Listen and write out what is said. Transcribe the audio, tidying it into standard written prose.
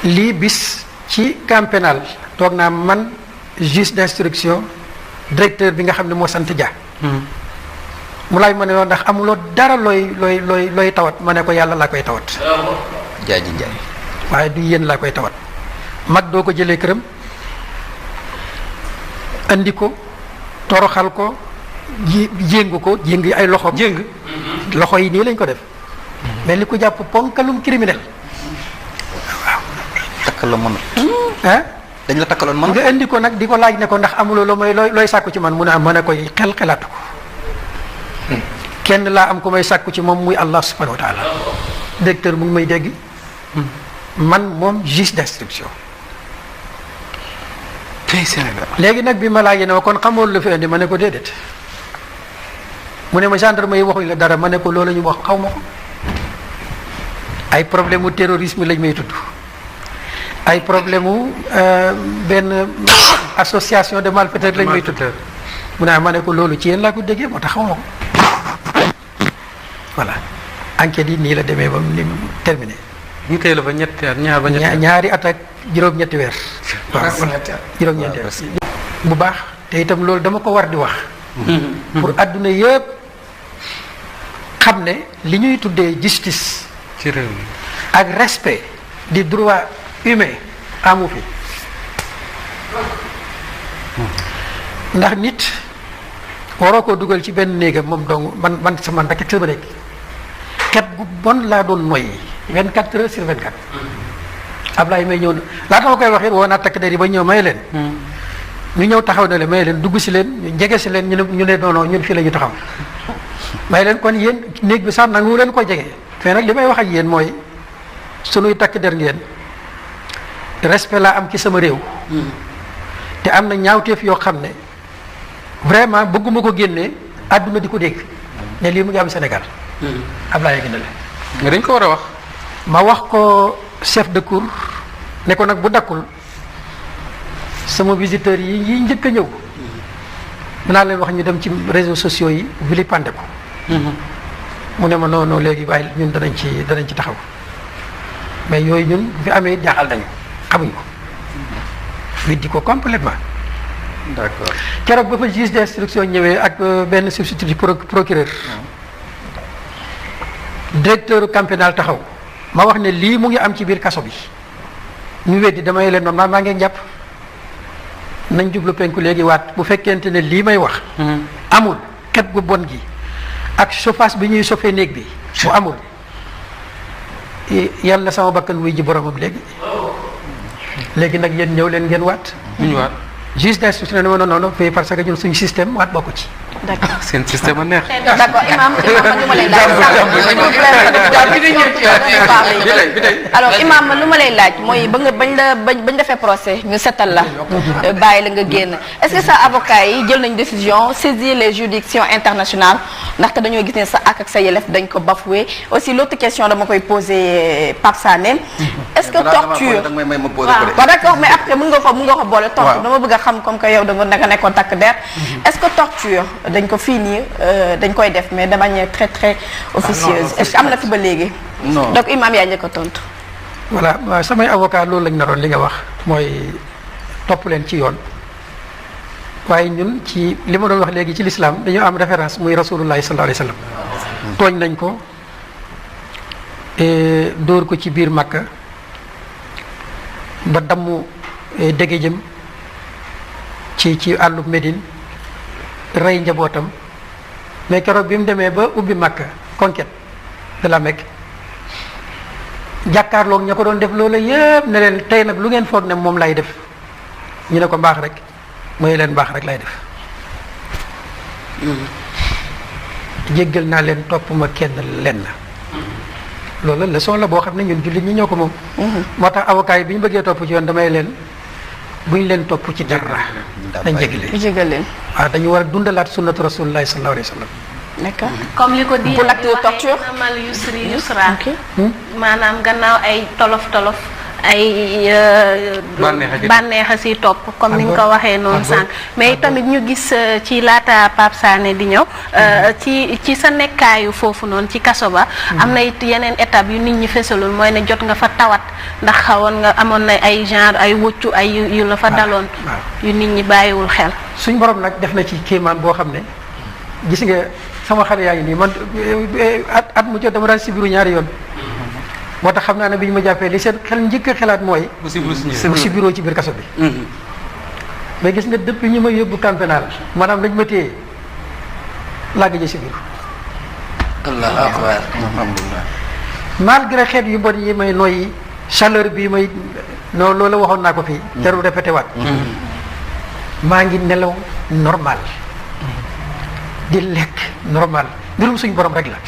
lii bis ci camp pénal toog naa man juge d'instruction directeur bi nga xam ne moo sant Dia. mu laaj ma ne woon ndax amuloo dara looy tawat ma ne ko yàlla laa koy tawat. jaaji njaay. waaye du yéen laa koy tawat. mag doo ko jëlee këram andi ko toroxal ko jéng ko jéng ay loxo. jéng loxo yi nii lañ ko def. mel ni ku jàpp ponkalum criminel. waaw. takk la mën ah. dañ la takkaloon mën nga indi ko nag di ko laaj ne ko ndax amuloo looy sàkku ci man mu ne am ma ne koy xelaatu ko. kenn laa am ko may sàkku ci moom muy Allah subhanahu wa taala. directeur mu ngi may dégg. man moom juge d'instruction. tey Sénégal. léegi nag bi ma laajee ne ma kon xamoo lu fi indi ma ne ko déedéet. mu ne ma gendarme yi waxuñ la dara ma ne ko loolu ñu wax xaw ma ko. ay problème mu terrorisme lañ may tudd. ay problème mu benn association de malfaiteurs lañ may tudd. mu ne ma ne ko loolu ci yéen laa ko déggee moo tax xaw ma ko. voilà enquête yi nii la demee ba mu terminé. ñu tey la ba ñetti at ñaar ba ñetti at ñaari at ak juróom-ñetti weer. waaw juróom-ñetti weer bu baax te itam loolu dama ko war di wax. pour adduna yëpp xam ne li ñuy tuddee justice. ci réew mi ak respect du droit humain amu fi. ndax nit waroo koo dugal ci benn néegam moom dong man sama rek sama nekk ket gu bon laa doon noyyi 24 heures sur 24. Ablaye may ñëw na laata ma koy wax it woo naa takk der yi ba ñëw may leen. ñu ñëw taxaw na le may leen dugg si leen ñu jege si leen ñu ne non ñun fii la ñu taxaw. may leen kon yéen néeg bi sax nangu leen ko jege mais nag li may wax ak yéen mooy sunuy takk der ngeen respect laa am ci sama réew. te am na ñaawteef yoo xam ne vraiment bëgguma ko génnee àdduna di ko dégg ne lii mu ngi am Sénégal. Ablaye gën a leen. mais dañ ko war a wax. ma wax ko chef de cour ne ko nag bu dakkul sama visiteurs yi njëkk a ñëw. dinaa leen wax ñu dem ci réseaux sociaux yi vilipender ko. mu ne ma non léegi waaye ñun danañ ci taxaw mais yooyu ñun bu fi amee jaaxal nañu xamuñ ko. weddi ko complètement. d'accord keroog ba fa juge d'instruction ñëwee ak benn substitut procureur. directeur camp pénal taxaw ma wax ne lii mu ngi am ci biir kaso bi ñu weddi damay leen noonu maa ngi jàpp nañ jublu penku léegi waat bu fekkente ne lii may wax. amul xet gu bon gi ak chauffage bi ñuy chauffé néeg bi. bu amul yàlla na sama bakkan wuy ji boromam léegi nag yéen ñëw leen ngeen waat. ñu waat. juge d'instruction ne ma non fii parce que ñun suñu système waat bokku ci. d'accord seen système a neex. d'accord imam lu ma lay laaj. alors imam lu ma lay laaj mooy ba nga bañ defee procès ñu setal la bàyyi la nga génn est-ce que sa avocat yi jël nañ décision saisir les juridictions internationales ndaxte dañoo gis ne sa ak sa yelef dañ ko bafoué aussi l'autre question dama koy poser Pape Sané. est-ce que torture waaw d'accord mais après mën nga ko boole tontu dama bëgg a xam comme que yow da nga nekkoon takk der est-ce que torture dañ ko fii nii dañ koy def mais de manière très très officieuse est-ce que am na fi ba léegi. non donc imam yaa njëkk a tontu. voilà waaw samay avocat loolu lañ naroon li nga wax mooy topp leen ci yoon waaye ñun ci li ma doon wax léegi ci l'islam dañoo am référence muy rasulullahi sallallahu alayhi wa sallam. tooñ nañ ko dóor ko ci biir Makka ba dammu dege jëm ci àllub Médine rey njabootam mais keroog bi mu demee ba ubbi Makka conquête de la Mecque jàkkaarloog ña ko doon def loolu yëpp ne leen tey nag lu ngeen foog ne moom lay def ñu ne ko mbaax rek mooy leen mbaax rek lay def. jéggal naa leen topp ma kenn lenn. loolu leçon la boo xam ne ñun jullit ñi ñoo ko moom. moo tax avocat yi bi ñu bëggee topp ci yoon damay leen buñ leen topp ci dara. dañ jégal leen waaw dañu war a dundalaat sunnatu rasulillahi sallallahu alayhi wa sallam. d'accord comme li ko di pour l'acte de torture amal yusri yusra maanaam gannaaw ay tolof ay bànneexa si topp comme ni nga ko waxee noonu sànq mais tamit ñu gis ci laata Pape Sané di ñëw ci sa nekkaayu foofu noonu ci kaso ba am na it yeneen étape yu nit ñi fesalul mooy ne jot nga fa tawat ndax xawoon nga amoon na ay genre ay wëccu ay yu la fa daloon yu nit ñi bàyyiwul xel suñ borom nag def na ci kéemaan boo xam ne gis nga sama xale yaa ngi nii man at mu jot dama daan sibiru ñaari yoon moo tax xam naa ne bi ñu ma jàppee li seen xel njëkk a xalaat mooy bu sibiroo ci biir kaso bi mais gis nga depuis ñu ma yóbbu camp pénal maanaam lañ ma téye laa gëj a sibiru allahu akbar alhamdulillah malgré xeet yu bon yi may noyyi chaleur bi may non loolu waxoon naa ko fii jarul répété waat maa ngi nelaw normal di lekk normal mbirum suñ borom rek la